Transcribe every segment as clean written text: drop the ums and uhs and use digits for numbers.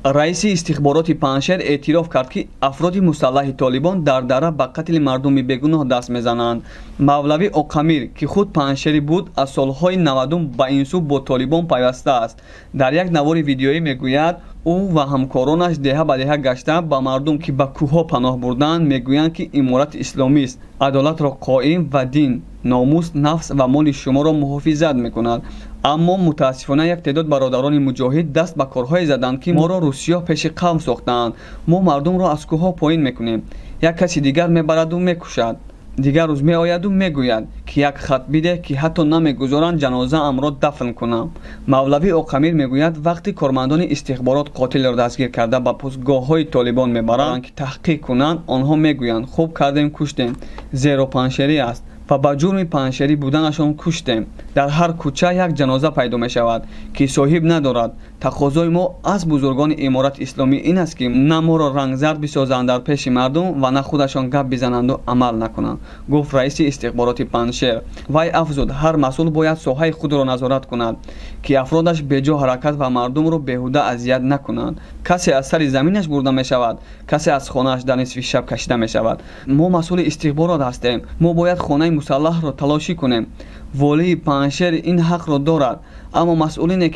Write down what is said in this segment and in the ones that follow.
Раиси истихбороти Панҷшер эътироф кард, ки афроди мусаллаҳи Толибон дар дара ба қатли мардуми бегуноҳ даст мезананд. Мавлавӣ Оқамир, ки худ панҷшерӣ буд, аз солҳои 90 ба ин сӯ бо Толибон пайваста аст. Дар як навори видеоӣ мегӯяд, ӯ ва ҳамкоронаш деҳа ба деҳа гашта ба мардум, ки ба кӯҳҳо паноҳ бурданд, мегӯянд, ки иморати исломист, адолатро қоим ва дин, номус, нафс ва моли шуморо муҳофизат мекунад. Аммо мутаассифона як теъдод бародарони муҷоҳид даст ба корҳое заданд, ки моро русиё пеши қавм сохтаанд. Мо мардумро аз кӯҳҳо поин мекунем, як каси дигар мебараду мекушад, дигар рӯз меояду мегӯяд, ки як хат бидеҳ, ки ҳатто намегузоранд ҷанозаамро дафн кунам. Мавлавӣ Оқамир мегӯяд, вақте кормандони истихборот қотилро дастгир карда ба постгоҳҳои Толибон мебаранд, ки таҳқиқ кунанд, онҳо мегӯянд, хуб кардем, куштем, зеро панҷшерӣ аст ва ба ҷурми панҷшерӣ буданашон куштем. Дар ҳар кӯча як ҷаноза пайдо мешавад, ки соҳиб надорад. Тақозои мо аз бузургони иморати исломӣ ин аст, ки на моро рангзард бисозанд дар пеши мардум ва на худашон гап бизананду амал накунанд, гуфт раиси истихбороти Панҷшер. Вай афзуд, ҳар масъул бояд соҳаи худро назорат кунад, ки афродаш беҷо ҳаракат ва мардумро беҳуда азият накунанд. Касе аз сари заминаш бурда мешавад, касе аз хонааш дар нисфи шаб кашида мешавад. Мо масъули истихборот ҳастем, мо бояд хонаи мусаллаҳро талошӣ кунем. Волии Панҷшер ин ҳақро дорад, аммо масъулине,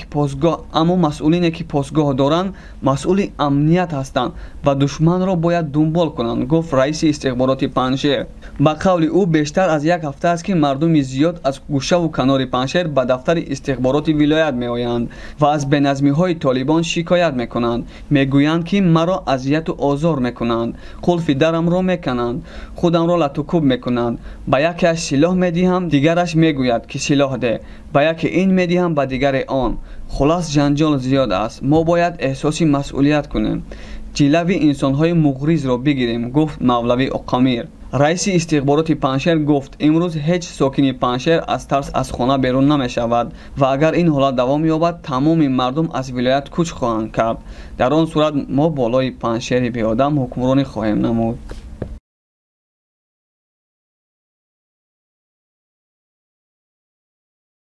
ки постгоҳ доранд, масъули амният ҳастанд ва душманро бояд дунбол кунанд, гуфт раиси истихбороти Панҷшер. Ба қавли ӯ, бештар аз як ҳафта аст, ки мардуми зиёд аз гӯшаву канори Панҷшер ба дафтари истихбороти вилоят меоянд ва аз беназмиҳои Толибон шикоят мекунанд. Мегӯянд, ки маро азияту озор мекунанд, қулфи дарамро мекананд, худамро латукӯб мекунанд. Ба якеаш силоҳ медиҳам, дигараш мегӯяд, ки силоҳ де, ба яке ин медиҳам, ба дигаре он. Хулас, ҷанҷол зиёд аст. Мо бояд эҳсоси масъулият кунем, ҷилави инсонҳои муғризро бигирем, гуфт Мавлавӣ Оқамир. Раиси истихбороти Панҷшер гуфт, имрӯз ҳеҷ сокини Панҷшер аз тарс аз хона берун намешавад ва агар ин ҳолат давом ёбад, тамоми мардум аз вилоят кӯч хоҳанд кард. Дар он сурат мо болои Панҷшери беодам ҳукмронӣ хоҳем намуд.